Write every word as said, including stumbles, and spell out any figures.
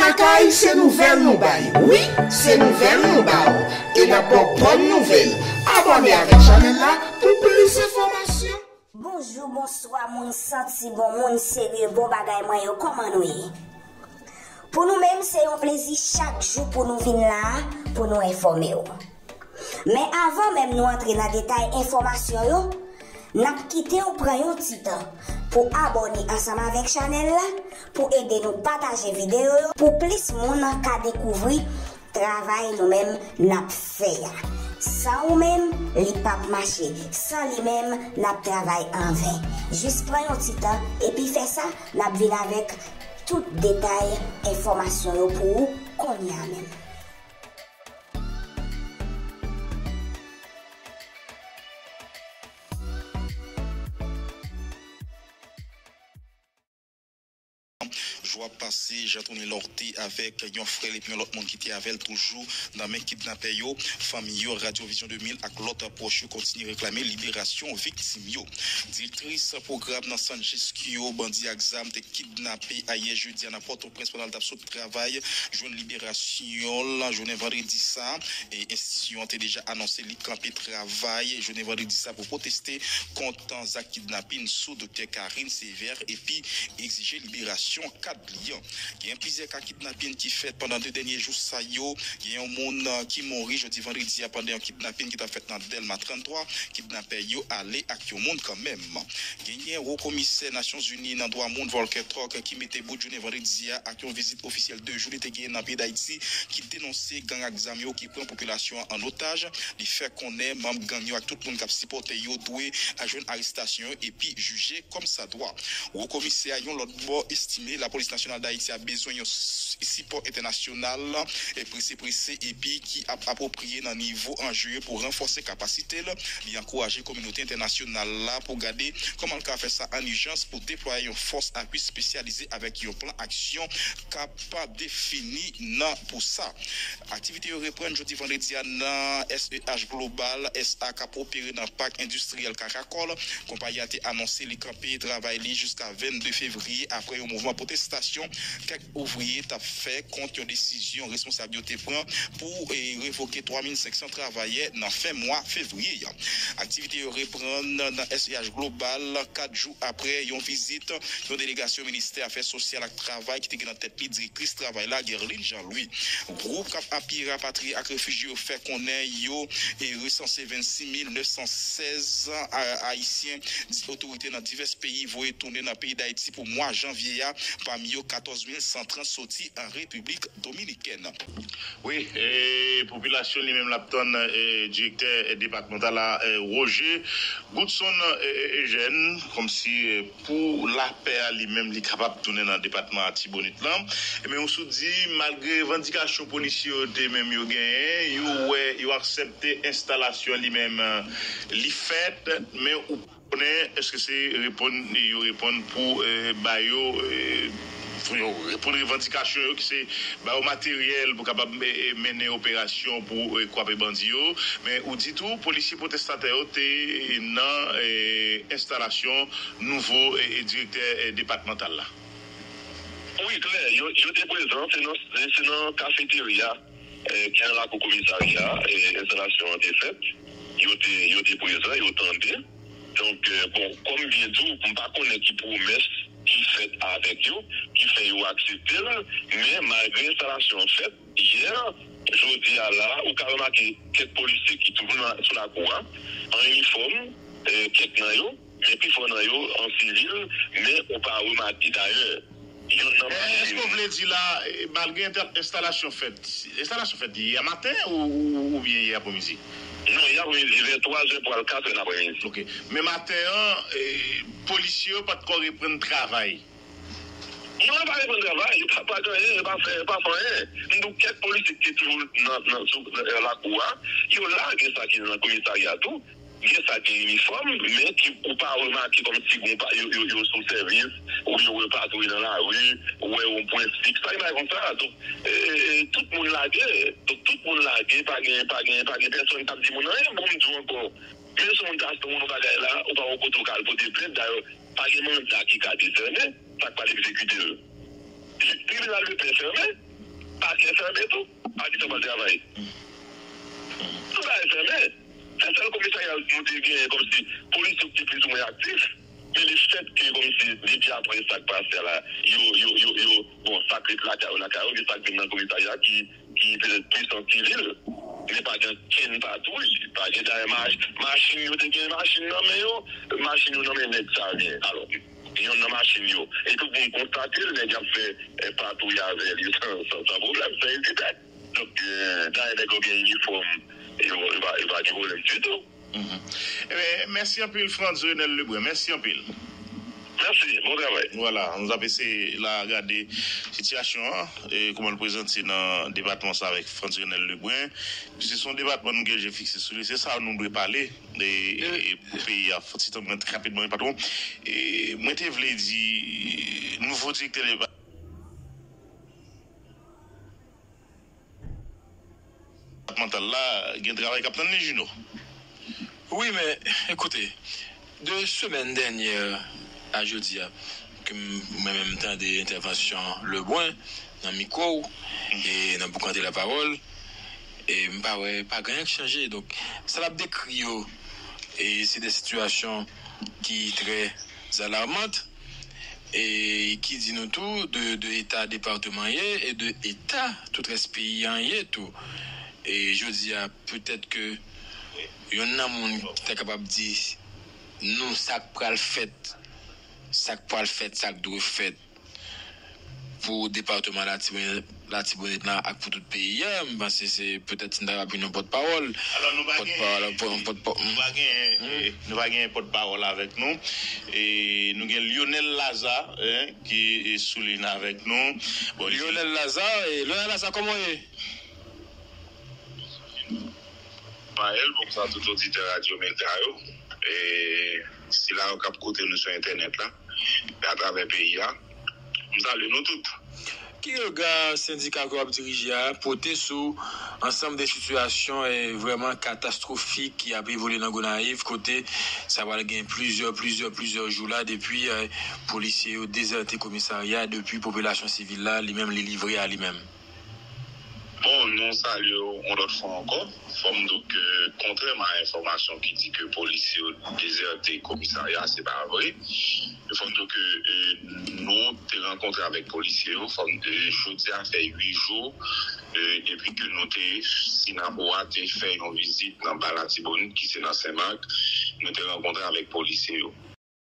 Lakay, se nouvèl nou bay. Wi, se nouvèl nou ba w. E n ap ba w bòn nouvèl. Abòne avèk chanèl la pou plis enfòmasyon. Bonjou, bonswa, moun santi bon, moun serye, bon bagay mwen yo, kòman nou ye? Pou nou menm, se yon plezi chak jou pou nou vin la a, pou nou enfòme w. Men avan menm nou antre nan detay enfòmasyon yo, n ap kite w pran yon ti tan pou abòne ansanm avèk chanèl la, pou ede nou pataje videyo yo, pou plis moun ka dekouvri travay nou menm n ap fè a. San ou menm, li p ap mache. San li menm, n ap travay anven. Jis pran yon ti tan, epi fè sa, n ap vin avèk tout detay enfòmasyon yo pou ou kounye a menm. Jou ap pase, Jean Tony Lorté avèk yon frè l epi yon lòt moun ki te avè l toujou nan men kidnapè yo. Fanmi yo, Radyo Vizyon de mil ak lòt pwòch yo kontinye reklame liberasyon viktim yo. Direktris pwogram nan San Jis, ki yo bandi ak zam te kidnape ayè jedi a nan Pòtoprens pandan l t ap sot travay, jwenn liberasyon l jounen vandredi sa a. E enstitisyon an te deja anonse li kanpe travay jounen vandredi sa a pou pwoteste kont zak kidnapin sou Doktè Carine Sévère epi egzije liberasyon kad li an. Gen plizyè ka kidnapin ki fèt pandan de dènye jou sa yo. Gen yon moun ki mouri jodi vandredi a pandan yon kidnapin ki t ap fèt nan Dèlma trannntwa. Kidnapè yo ale ak yon moun kanmenm. Genyen Wo Komisè Nasyonzini nan Dwa Moun, Volker Turk, ki mete bout jounen vandredi a ak yon vizit ofisyèl de jou li te genyen nan peyi Dayiti, ki denonse gang ak zam yo ki pran popilasyon an an otaj. Li fè konnen manm gang yo ak tout moun k ap sipòte yo dwe jwenn arestasyon yo epi jije kòmsadwa. Wo Komisè a, yon lòt bò, estime Lapolis Nasyonal Dayiti a bezwen yon sipò entènasyonal prese prese epi ki ap apwopriye nan nivo anje yo pou ranfòse kapasite l. Li ankouraje kominote entènasyonal la pou gade kòman l ka fè sa an ijans pou deplwaye yon fòs apui espesyalize avèk yon plan aksyon k ap defini nan pou sa. Aktivite yo reprann jodi vandredi a nan S E H Global S A k ap opere nan Pak Endistriyèl Karakòl. Konpayi a te anonse li kanpe travay li jiska vennde fevriye apre yon mouvman pwotestasyon kèk ouvriye t ap fè kont yon desizyon responsab yo te pran pou revoke twa mil senk san travayè nan fen mwa fevriye a. Aktivite yo reprann nan S E H Global kat jou apre yon vizit yon delegasyon Ministè Afè Sosyal ak Travay ki te gen nan tèt li direktris travay la, Guerline Jean Louis. Gwoup k ap apiye rapatriye ak refijye yo fè konnen yo resanse vennsis mil nèf san sèz Ayisyen otorite nan divès peyi voye tounen nan peyi Dayiti pou mwa janvye a, pami yo katòz mil san trant soti an Repiblik Dominikèn. Wi, e, popilasyon li menm l ap tann e, direktè depatmantal la, e, Roger Goodson e, e, Eugène, kòmsi e, pou lapè a li menm li kapab tounen nan depatman Atibonit lan. Men ou sou di, malgre revandikasyon polisye yo te menm yo genyen, yo wè, yo aksepte enstalasyon li menm li fèt, men ou konnen èske se reponn yo reponn pou ba yo pou yo reponn revandikasyon yo ki se ba yo materyèl pou kapab mennen operasyon pou kwape bandi yo. Men ou di tou polisye pwotestatè yo te nan enstalasyon nouvo direktè depatmantal la. Wi, klè, yo te prezan, se nan kafeterya ki nan lakou komisarya a enstalasyon an te fèt. Yo te prezan, yo tande. Donk, bon, kòm m byen di w, m pa konnen ki pwomès ki fèt avèk yo ki fè yo aksepte l, men malgre enstalasyon an fèt, yè, jodi a la, ou ka remake kèk polisye ki toujou sou lakou a, an inifòm, kèk nan yo, men pifò nan yo an sivil, men ou pa remake dayè. Yonn nan mache. Èske w vle di la, malgre enstalasyon fèt, enstalasyon fèt yè maten oubyen yè apremidi? Non, yè apremidi, vè twa zè pral kat è nan apremidi. Ok. Men maten an, polisye yo pa t ko reprann travay. Non, yo pa reprann travay, yo pa pa gen anyen, yo pa fè, yo pa fè anyen. M di w kèk polisye ki te toujou nan, nan, sou, nan lakou a, yo la, gen sa ki nan komisarya tou. Gen sa gen inifòm, men ki ou pa remake kòmsi gon pa, yo, yo, yo sou sèvis, ou yo wè patwouy nan lari, ou wè yon pwen fiks, sa gen bagay konsa. Donk, e, tout moun lage, donk tout moun lage, pa gen, pa gen, pa gen pèsonn k ap di moun anyen. Bon, m di w ankò, menm si yon moun ta achte yon bagay la, ou pa wè yon kote ou ka al pote plent, dayè, pa gen manda ki ka desène, sa k pral egzekite l. Tribinal de pè fèmen, Maten fèmen tou. A ki tan pral travay? Tout bagay fèmen. Se sèl komisarya nou te genyen kòmsi polis yo ki te plizoumwen aktif. Men lefètke kòmsi depi apre sa k pase a la, yo, yo, yo, yo, bon, sa k ret lakay yo, lakay yo, gen sa k vin nan komisarya ki, ki petèt pwisan sivil. Men pa gen kenn patwouy, pa gen dayè mach-, machin yo te gen machin nan men yo, machin yo nan men nèg sa a gen. Alò, yonn nan machin yo. E tout moun konstate l, nèg y ap fè, eh, patwouy avè li san, san, san pwoblèm, san ezite. Donk, eh, dayè nèg yo gen inifòm, yo, yo pa, yo pa gen pwoblèm ditou. Mhm. Ebyen, mèsi anpil, Frantz Renel Lebrun. Mèsi anpil. Mèsi, bon travay. Vwala, nou ap eseye la gade sitiyasyon an, e kòman l prezante nan depatman sa avèk Frantz Renel Lebrun. Piske se yon depatman nou gen je fikse sou li, se sa nou dwe pale. E, e, e pou peyi a, fò ti tan mwen rapidman, patwon. E mwen te vle di, nouvo direktè depatmantal la, gen travay k ap tann li, Juno. Wi, men, ekoute, de semèn dènyè a jodi a, ke m-, mwen menm tande entèvansyon Lebrun nan mikwo w, e nan boukante lapawòl, e m pa wè, pa gen anyen k chanje. Donk, sa l ap dekri yo, e se de sitiyasyon ki trè alarmant, e ki di nou tou de, de eta depatman ye, e de eta tout rès peyi an ye tou. E jodi a, petèt ke yonn nan moun ki ta kapab di nou sa k pral fèt, sa k pral fèt, sa k dwe fèt pou depatman Latibonit, Latibonit la ak pou tout peyi a, m panse se petèt si n ta kapab jwenn yon pòtpawòl. Alò, nou pa gen, pòtpawòl, pò-, pòtpa-, nou pa gen, eh, nou pa gen pòtpawòl avèk nou. E nou gen Lionel Lazarre, eh, ki, eh, sou liy avèk nou. Bon, Lionel Lazarre, eh, Lionel Lazarre, kòman w ye? Maël, bonswa tout oditè Radyo Mega yo. E sila yo k ap koute nou sou entènèt la, e atravè peyi a. M salye nou tout. Ki rega sendika ke w ap dirije a pote sou ansanm de sitiyasyon, e, vrèman katastwofik ki ap evolye nan Gonayiv, kote sa pral gen plizyè, plizyè, plizyè jou la depi, e, polisye yo dezète komisarya, depi popilasyon sivil la, li menm, li livre a li menm? Bon, nou salye w yon lòt fwa ankò. Fò m di w ke, kontrèman a enfòmasyon ki di ke polisye yo dezète komisarya, se pa vre. Fò m di w ke, e, nou te rankontre avèk polisye yo. Fò m, e, jodi a fè uit jou, e, depi ke nou te, Synapoha te fè yon vizit nan Ba Latibonit, ki se nan Senmak. Nou te rankontre avèk polisye yo.